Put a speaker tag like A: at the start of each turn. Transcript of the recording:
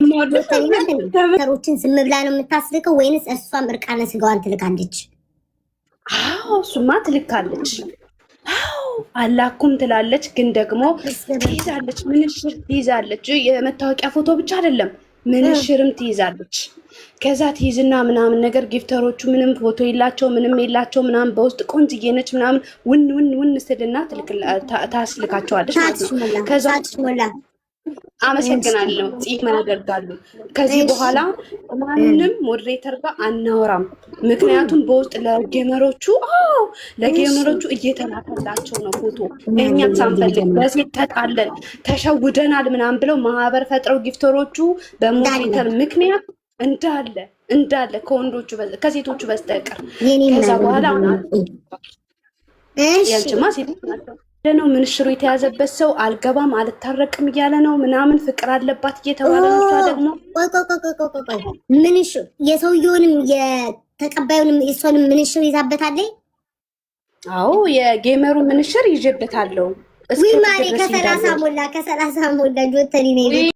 A: ጆተኒ ናት እንዴ? ሰሮችን ዝም ብላ ነው የምታስልከው ወይንስ እሷም እርቃነ ስጋዋን ትልካለች?
B: አዎ፣ እሱማ ትልካለች። አዎ፣ አላኩም ትላለች፣ ግን ደግሞ ትይዛለች፣ ምንሽር ትይዛለች። የመታወቂያ ፎቶ ብቻ አይደለም፣ ምንሽርም ትይዛለች። ከዛ ትይዝና ምናምን ነገር gifter ኦቹ ምንም ፎቶ የላቸው፣ ምንም የላቸው ምናምን፣ በውስጥ ቆንጅዬ ነች ምናምን ውን ውን ውን ስልና ታስልካቸዋለች ማለት
A: ሰዓትሽ
B: ነው።
A: ሞላ።
B: ከዛ
A: ሰዓትሽ ሞላ።
B: አመሰግናለሁ። ጺም ያደርጋሉ። ከዚህ በኋላ ማንም moderator ጋር አናወራም። ምክንያቱም በውስጥ ለ gamer ኦቹ፣ አዎ፣ ለ gamer ኦቹ እየተላከላቸው ነው ፎቶ። እኛ ሳንፈልግ በሴት ተጣለን ተሸውደናል ምናምን ብለው ማህበር ፈጥረው gifter ኦቹ በ moderator ምክንያት እንዳለ እንዳለ ከወንዶቹ ከሴቶቹ በስተቀር።
A: የኔ
B: ከዛ በኋላ
A: እሺ።
B: ያንቺማ ሴቶች ናቸው ነው። ምንሽሩ የተያዘበት ሰው አልገባም አልታረቅም እያለ ነው ምናምን፣ ፍቅር አለባት እየተባለ ነው። እሷ ደግሞ
A: ቆይ ቆይ ቆይ ቆይ ቆይ ቆይ፣ ምንሽር የሰውየውንም የተቀባዩንም የእሷንም ምንሽር ይዛበታለች።
B: አዎ፣ የ gamer ኡ ምንሽር ይዤበታለሁ። እስከ
A: ዊ ማሬ
B: ድረስ
A: ከ30
B: ይሄዳለሁ።
A: ሞላ፣ ከ30 ሞላ። ጆተኒ ነው።